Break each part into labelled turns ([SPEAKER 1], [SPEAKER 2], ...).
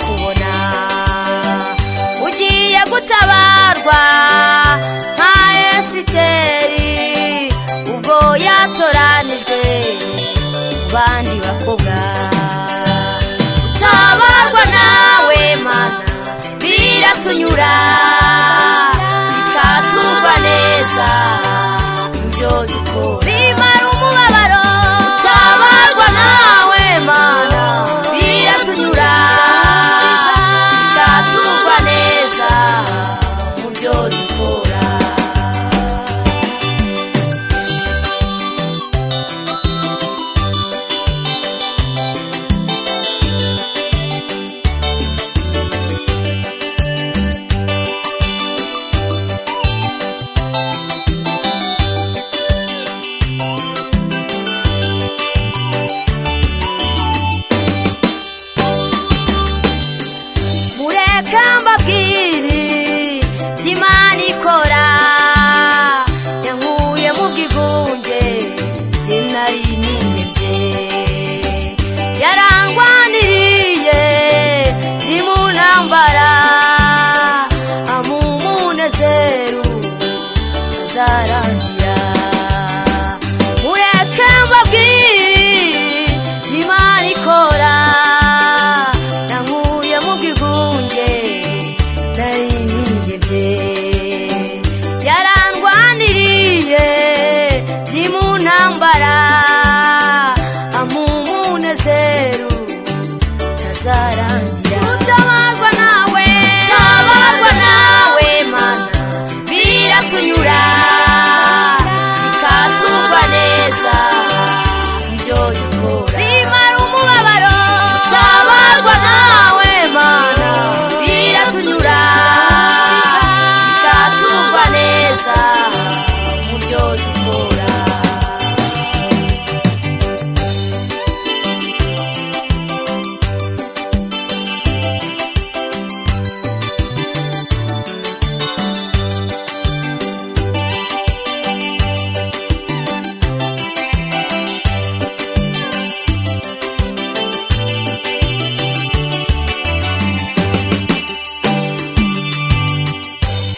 [SPEAKER 1] Kubona ugiye gutabarwa nka Esiteri ubwo yatoranijwe mu bandi bakobwa. Gutabarwa nawe Mana biratunyura, bikatugwa neza mu byo dukora, bimara umubabaro. Gutabarwa nawe Mana biratunyura, bikatugwa neza mu byo dukora. Mureke mbabwire ibyo ikora, yankuye mu bwigunge njye nari nihebye, yarangwaniriye ndi mu ntambara, ampa umunezero utazarangira. Mureke mbabwire ibyo Imana ikora, yankuye mu bwigunge nari nihebye, yarangwaniriye ndi mu ntambara, ampa umunezero utazarangira. Gutabarwa nawe, tabarwa nawe Mana biratunyura, bikatugwa neza mu byo dukora, bimara umubabaro. Gutabarwa nawe Mana biratunyura, bikatugwa neza mu byo dukora.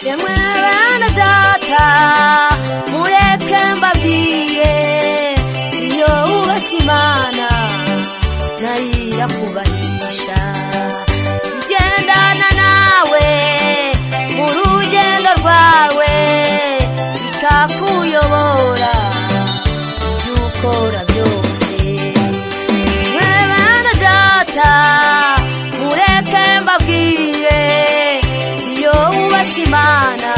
[SPEAKER 1] Yemwe bene data, mureke mbabwire, iyo wubashye Imana nayo irakubahisha, igendana nawe mu rugendo rwawe, ikakuyobora mu byo ukora byose. Mwe bene data, mureke mbabwire, iyo wubashye Imana